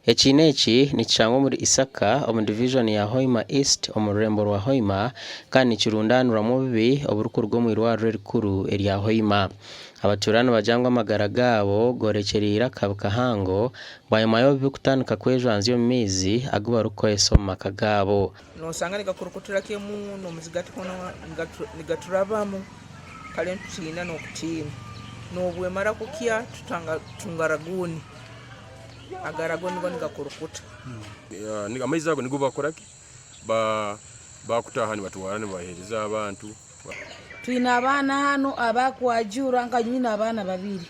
Ekiina eki nikishangwa omuri Isaka omu divijoni ya Hoima East omu rurembo rwa Hoima kandi nikirundaanirwamu obubi oburikuruga omu irwariro erikuru erya Hoima. Abatuura nibagira ngu amagara gaabo goorekyereire akabi kahango bwanyima y'obubi kutandika kwejwanzya omu maizi agu barikukoresa omu maka gaabo. Noosanga nigakurukutira kemu n'omuzigati hoona nigaturabamu kare nitutiina n'okutiina. N'obu emara kukya tutunga raguuni. Agara go nigo nigakurukuta. Amaizi ago nigo bakora ki? Bakutaaha nibatwara nibaheereza abantu. Twine abaana hanu abakwajura nka nyine abaana babiri.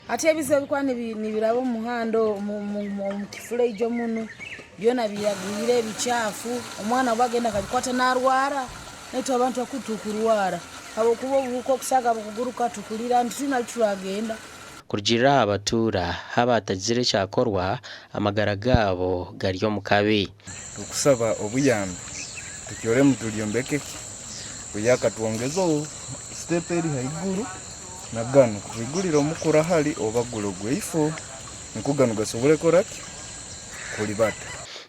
Hati ebizibu ebikuba nibiraba omu muhanda omu kifulejo munu byona biragwire ebikyafu omwana obu agenda akabikwata narwara naitwe abantu bakuru tukurwara habwokuba obuhuka okusaaga bukuguruka tukurira ntitwine ahu turagenda. Kurugiirira aha batuura, haaba hatagizire ekyakorwa, amagara gaabo gari omu kabi. Tukusaba obuyambi tukyoremu turyombeke ki buyaka twongezeho step eri haiguru na ganu kutwigurire omukura hali oba guri ogweifo nikwo ganu gasobole koraki kuribata.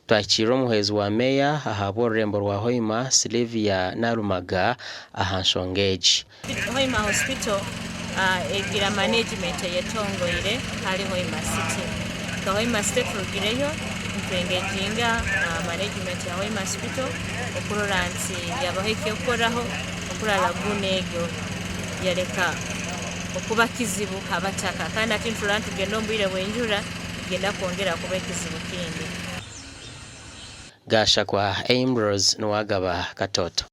Twahikiirira omuhwezi wa meeya ahabw'orurembo rwa Hoima, Sylivia Nalumaga aha nshonga egi. Hoima Hospital egira management eyetongoire hali Hoima City. Nka Hoima City turugireyo nitu engaginga management ya Hoima Hospital okurora nti yabaho ekyokukoraho okurora lagoon egyo yareka okuba kizibu habataka kandi hati niturora nitugenda omu bwire bw'enjura nikigenda kwongera kuba ekizibu kindi. Gashakwa Ambrose niwe agaba Katoto.